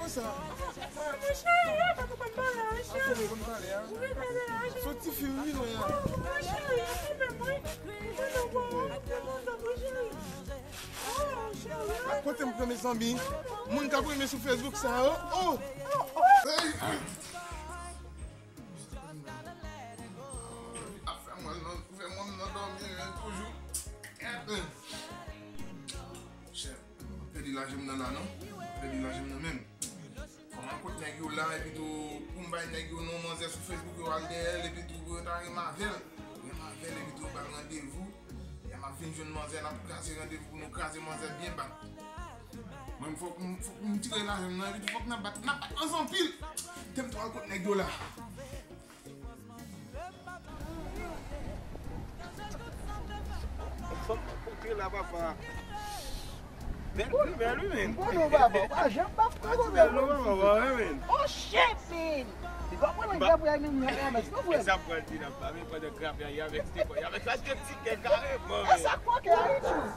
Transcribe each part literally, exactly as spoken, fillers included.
Sa. Mon cheri, pa konprann pale a, cheri. Ou konn pale a? Ou konn pale a, cheri. Soti fi wi non ya. Mon cheri, ou konprann mwen? Ou konprann mwen? Ou konprann mwen, cheri. Oh, cheri. Kote m pran mezanmi? Moun k ap renmen sou Facebook sa yo. Oh! Hey! Ap fè mwen nan, fè mwen nan dòmi, men toujou. Chè, pèdi lajan m nan la non. Pèdi lajan m nan menm. Kòman kot nèg yo la, epi tou, pou m bay nèg yo non manzè sou Facebook, yo al dèyè l, epi tou, pou yo ta renmen avè l. Renmen avè l, epi tou, yo ba l randevou. Lè m ap vin jwenn manzè, n ap kraze randevou pou nou kraze manzè byen bat. Mwen, fòk m, fòk m tire lajan m nan, epi tou, fòk n ap bat, n ap bat ansanm anpil. Te m tou al kot nèg yo la. Fòk kote la, papa. Bèl wi, bèl wi, men. M konnen w papa, w pa janm pa fè pwoblèm. Bèl wi, papa, wi, men. Oh shit, man. Li pa pran nan grapyay menm, li a mès, pa vre. E sa pral di la, pa men pandan grapyay avèk Stefan, avèk sa te ti kè kareman. E sa kwake a YouTube.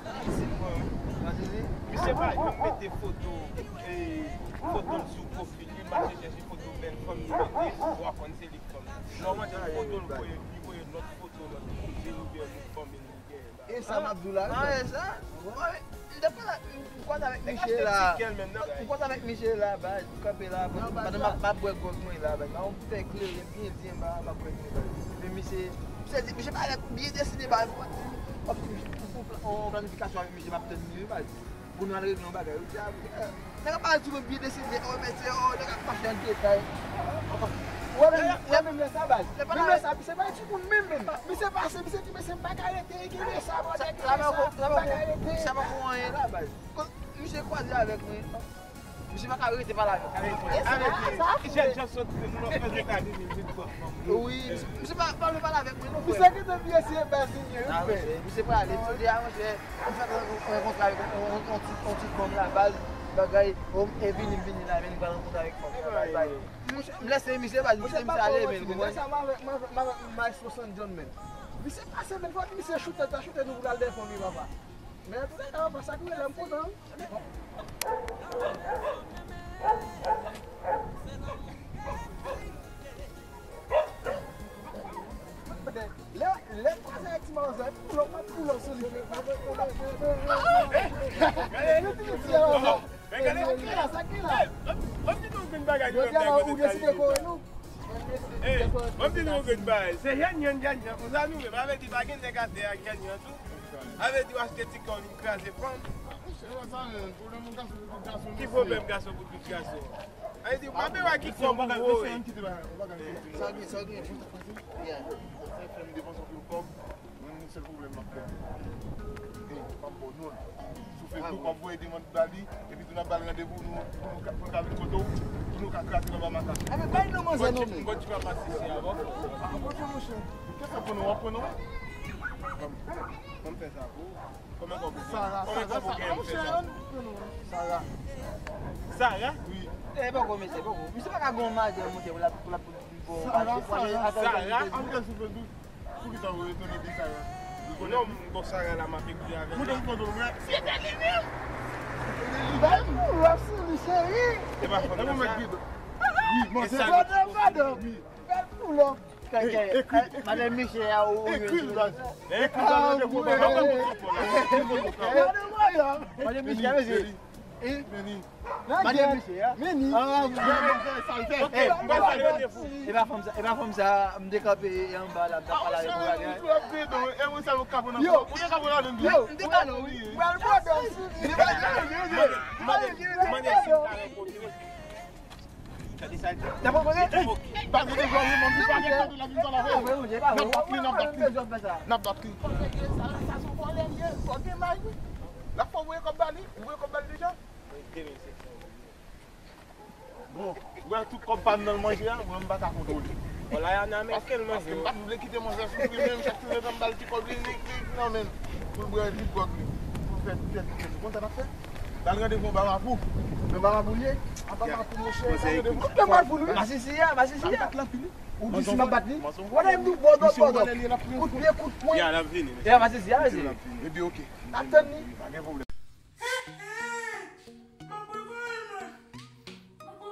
Misye pa janm mete foto, e, foto l sou pwofil li, mache chèche foto bèl fanm li mete, w a konn se li k fanm. Lè w mande foto l, voye, li voye lòt foto, lòt koze oubyen lòt fanm li gen. E sa m ap di w la, wi. Ah, e sa? M te pale, m kwaze avèk misye la. M kwaze avèk misye la, baz, m kanpe la, pandan m ap, m ap bwè gwòg mwen la, baz. Ba yon fè klere byen di anba, m ap bwè klere, baz. Men misye, misye di, misye pale byen deside, baz. Misye pou, pou, pou, pou planifikasyon avèk misye, m ap tann li, wi, baz. Pou nou al regle yon bagay, wi, baz. Nèg ap pale sou mwen byen deside, oh, mesye, oh, nèg ap mache an detay. Ou wè menm, ou wè menm lè sa, baz. Menm lè sa, misye pa yon timoun menm, menm. Misye pase, misye di, mesye, m pa ka rete, e kenbe sa, baz, kenbe sa, m pa ka rete. Sa pa pou anyen la, baz. Misye kwaze avèk mwen. Misye pa ka rete pale avèk mwen. Avèk ki? Jèn jan sot Ozetazini, l vin pran fanm. Wi, misye, misye pa, pa vle pale avèk mwen, non, frè. Misye gentan vye se baz li ye, wi, frè. Misye prale, misye di, a, monchè, m fèk rankontre avèk yon, yon, yon ti, yon ti fanm la, baz, bagay, o, e vini, m vini la, men m pral rankontre avèk fanm la, baz, baz. M lèse misye, baz, m kite misye ale, men, ou konprann? Sa m avèk, m avèk, m avèk Maestro Sanjon, men. Misye pase, men, fò misye choute, ta choute nou pou l al dèyè fanm li, papa. Men, antouka, papa, sa k rele, m kontan. Lè, lè kwaze ak ti manzè, pull up, mwen pull up sou li. Gade, gade, gade, gade, sa ki la? Ban m di nou yon grenn bagay nou menm nèg Ozetazini. Ban m di nou yon grenn bagay. Se yanyan, yanyan, konsa nou menm. Avèdi pa gen nèg atè ak yanyan tou. Avèdi w achte ti kò w vin kraze fanm. Ki pwoblèm gason pou tout gason? Avèdi, w pa bezwen ki kòb ou voye. Sa gen, sa gen. Fè m depanse anpil kòb. Mwen, yon sèl pwoblèm m ap fè. Ey, m ap ba w non l. Sou Facebook, w ap voye demann ba li, epi tou n ap ba l randevou nou, pou nou ka, pou l ka vin kote w, pou nou ka kraze l anba makak. Enben, bay non manzè non, men. Bon, ti papa, si, si, avan. Avan, monchè. Kèsa pran non, w ap pran non? Ban m fè sa pou ou. Kòman kòb ou gen? Sara, Sara, Sara, monchè, ann pran non. Sara. Sara? Wi. E, poko, mesye, poko. Misye pa ka gen yon madanm, monchè, pou l ap, pou l ap, pou l ap, Sara, Sara. Sara? Ann fè sou Facebook. Poukisa ou etone de Sara? Non, bon, Sara la, m ap ekri avè l. Mwen te konn ou, mwen. Se te li menm! Se te li menm! Pull up sou li, cheri! E pa fanm nan sa? Wi, manzè. Madanm, madanm! Wi. Bèl pull up! Madanm Michel a ou. Ekri l, baz. Ekri l, baz. Madanm, madanm! Madanm Michel, mesye. Meni. Madanm misye a. Meni. Ah, wi. Ok, m pral fè randevou. E pa fanm sa, e pa fanm sa, m te kanpe anba la, m t ap pale avèk ou bagay. Yo, yo, m te pale, wi. M pral pran dòm sou li. Mande, mande, mande si m ka rankontre. Tande sa l di. N ap rankontre? Pa gen de vwa, wi, m di pa gen kado la vin pale avè w. N ap bat li, n ap bat li. N ap bat li. Sa, sa se yon vòlè li ye, fò gen may, wi. L ap fè w voye kòb ba li, ou voye kòb ba li deja? Bon, ou wè tout kòb pa m nan l manje a, mwen m pa ka kontwole. Bon, la, y a nan men kèl manje. Paske m pa t vle kite manzè soufri, men m chak ti letan m ba l ti kòb li, li, li nan men l. Pou l bwè, li bwè li. Pou l fè tèt li. Ou konn sa n ap fè? Ba l randevou anba Mapou. Anba Mapou li ye? Anba Mapou, monchè, ba l randevou. Kote m pral fout, wi? Masisi a, masisi a. Ou di si m ap bat li? Ou wè lè m di w bò, bò, bò, bò. Kout pye, kout pwen. Ya, l ap vini, mesye. Ya, masisi a, mesye. Epi, ok. N ap tann li. Pa gen pwoblèm. M ap prepare mwen. M ap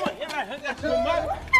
Kòman? Yè la, jan gason mal.